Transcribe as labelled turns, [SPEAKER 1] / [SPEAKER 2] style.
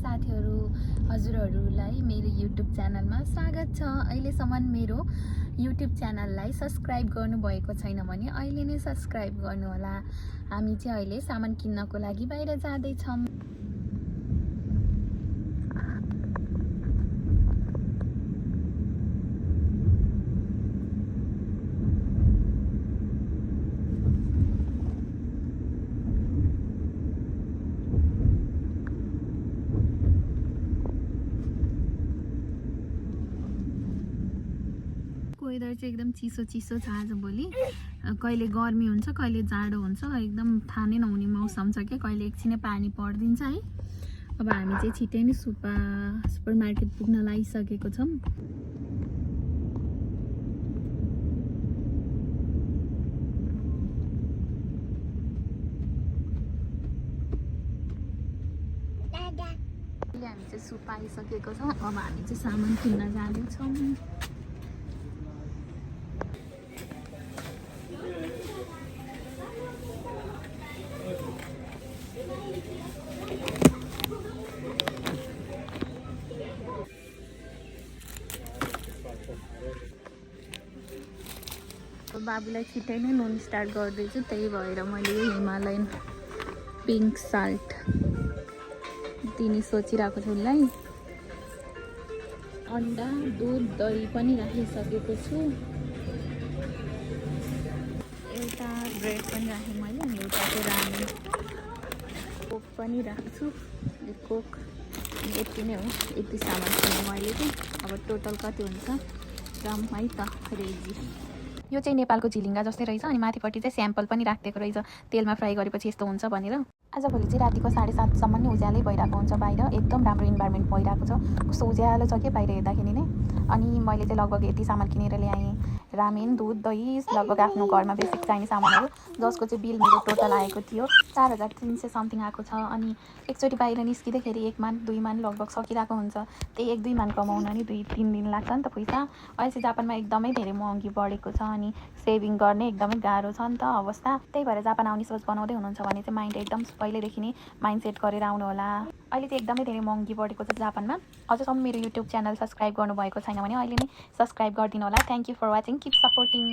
[SPEAKER 1] साथीहरू हजुरहरूलाई मेरो YouTube च्यानलमा स्वागत छ। अहिलेसम्म मेरो YouTube च्यानललाई सब्स्क्राइब गर्नुभएको छैन भने अहिले नै सब्स्क्राइब गर्नुहोला। हामी चाहिँ अहिले सामान किन्नको लागि बाहिर जाँदै छौं। वेदर चाहिँ एकदम चिसो चिसो छ आजभोलि। कहिले गर्मी हुन्छ कहिले जाडो हुन्छ, एकदम थाहा नै नहुने मौसम छ के, कहिले एकछिनै पानी पर्दिन्छ है। अब हामी चाहिँ छिटै नै सुपर मार्केट पुग्न लागिसकेको छौं। हामी चाहिँ सुप आइसकेको छौं। अब हामी चाहिँ सामान किन्न जाँदैछौँ। बाबुलाई छिटै नै नुन स्टार्ट गर्दैछु, त्यही भएर मैले यो हिमालयन पिङ्क साल्ट दिने सोचिरहेको छु उसलाई। अन्डा, दुध, दही पनि राखिसकेको छु। एउटा ब्रेड पनि राखेँ मैले, अनि एउटा चाहिँ रामेन कोक पनि राख्छु। कोक यति नै हो, यति सामान किनेँ मैले चाहिँ। अब टोटल कति हुन्छ रम है त रेजी। यो चाहिँ नेपालको झिलिङ्गा जस्तै रहेछ, अनि माथिपट्टि चाहिँ स्याम्पल पनि राखिदिएको रहेछ, तेलमा फ्राई गरेपछि यस्तो हुन्छ भनेर। आजभोलि चाहिँ रातिको 7:30सम्म नै उज्यालै भइरहेको हुन्छ बाहिर, एकदम राम्रो इन्भाइरोमेन्ट भइरहेको छ, कस्तो उज्यालो छ कि बाहिर हेर्दाखेरि नै। अनि मैले चाहिँ लगभग यति सामान किनेर ल्याएँ, रामेन, दुध, दही, लगभग आफ्नो घरमा बेसिक चाहिने सामानहरू, जसको चाहिँ बिल मेरो टोटल आएको थियो 4,300 समथिङ आएको छ। अनि एकचोटि बाहिर निस्किँदाखेरि 1 मान 2 मान लगभग सकिरहेको हुन्छ। त्यही 1-2 मान कमाउन नि 2-3 दिन लाग्छ नि त पैसा। अहिले चाहिँ जापानमा एकदमै धेरै महँगी बढेको छ, अनि सेभिङ गर्ने एकदमै गाह्रो छ नि त अवस्था। त्यही भएर जापान आउने सोच बनाउँदै हुनुहुन्छ भने चाहिँ माइन्ड एकदम पहिल्यैदेखि नै माइन्ड सेट गरेर आउनु होला। अहिले चाहिँ एकदमै धेरै महँगी बढेको छ जापानमा। अझसम्म मेरो YouTube च्यानल सब्स्क्राइब गर्नुभएको छैन भने अहिले नै सब्स्क्राइब गरिदिनु होला। Thank you for watching, keep supporting.